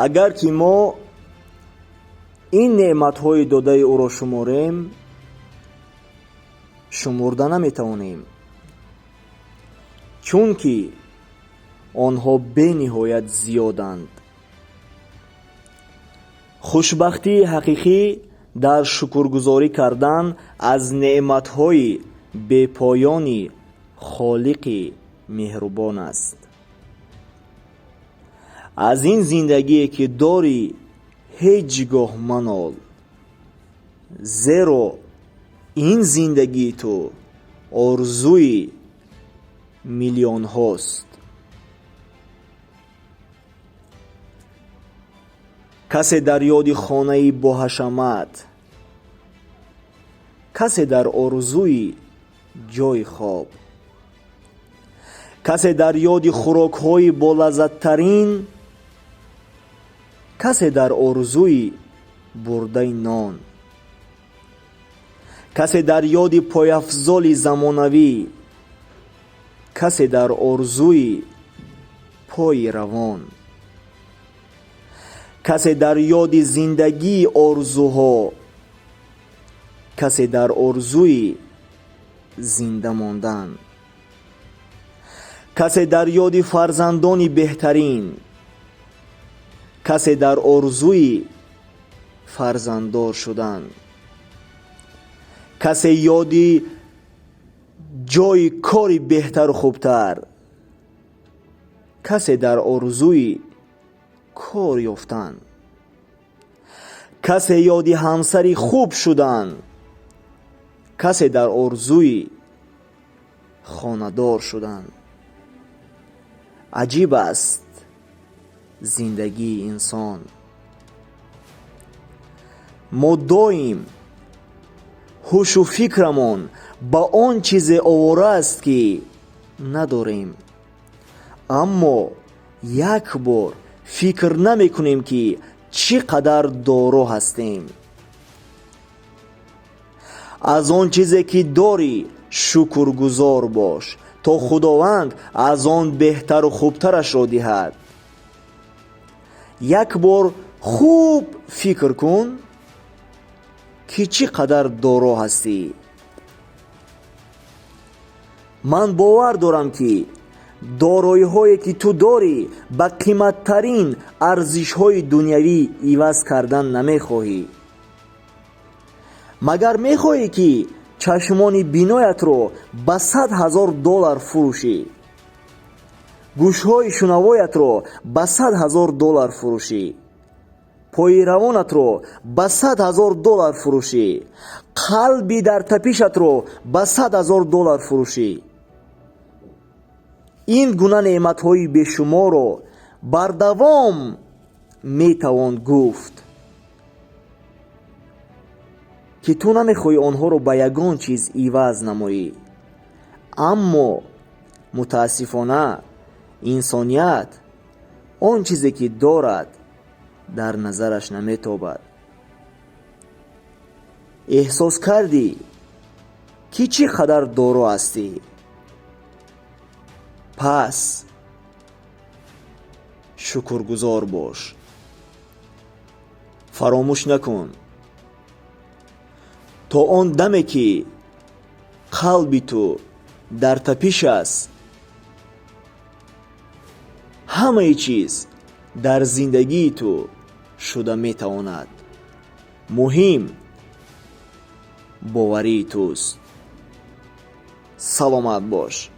Агар ки мо ин неъматҳои додаи ӯро шуморем, шумурда наметавонем, чунки онҳо бениҳоят зиёданд. Хушбахтии ҳақиқӣ дар шукргузорӣ кардан аз неъматҳои бепоёни Холиқи меҳрубон аст. Аз ин зиндагие, ки дорӣ, ҳеҷ гоҳ манол, зеро ин зиндагии ту орзуи миллионҳост. Касе дар ёди хонаи боҳашамат, касе дар орзуи ҷойи хоб, касе дар ёди хӯрокҳои болаззаттарин, касе дар орзуи бурдаи нон, касе дар ёди пойафзоли замонавӣ, касе дар орзуи пои равон, касе дар ёди зиндагии орзуҳо, касе дар орзуи зинда мондан, касе дар ёди фарзандони беҳтарин, касе дар орзуи фарзанддор шудан, касе ёди ҷойи кори беҳтару хубтар, касе дар орзуи кор ёфтан, касе ёди ҳамсари хуб шудан, касе дар орзуи хонадор шудан. Аҷиб аст зиндагии инсон. Мо доим ҳушу фикрамон ба он чизе овора аст, ки надорем, аммо як бор фикр намекунем, ки чӣ қадар доро ҳастем. Аз он чизе, ки дорӣ, шукргузор бош, то Худованд аз он беҳтару хубтарашро диҳад. Як бор хуб фикр кун, ки чӣ қадар доро ҳастӣ. Ман бовар дорам, ки дороиҳое, ки ту дорӣ, ба қиматтарин арзишҳои дунявӣ иваз кардан намехоҳӣ. Магар мехоҳӣ, ки чашмони биноятро ба 100 000 доллар фурӯшӣ, гӯшҳои шунавоятро ба 100 000 доллар фурӯшӣ, пои равонатро ба 100 000 доллар фурӯшӣ, қалби дар тапишатро ба 100 000 доллар фурӯшӣ? Ин гуна неъматҳои бешуморро бардавом метавон гуфт, ки ту намехоҳӣ онҳоро ба ягон чиз иваз намоӣ. Аммо мутаассифона инсоният он чизе, ки дорад, дар назараш наметобад. Эҳсос кардӣ, ки чӣ қадар доро ҳастӣ? Пас шукргузор бош. Фаромӯш накун, то он даме, ки қалби ту дар тапиш аст, ҳамаи чиз дар зиндагии ту шуда метавонад. Муҳим боварии туст. Саломат бош.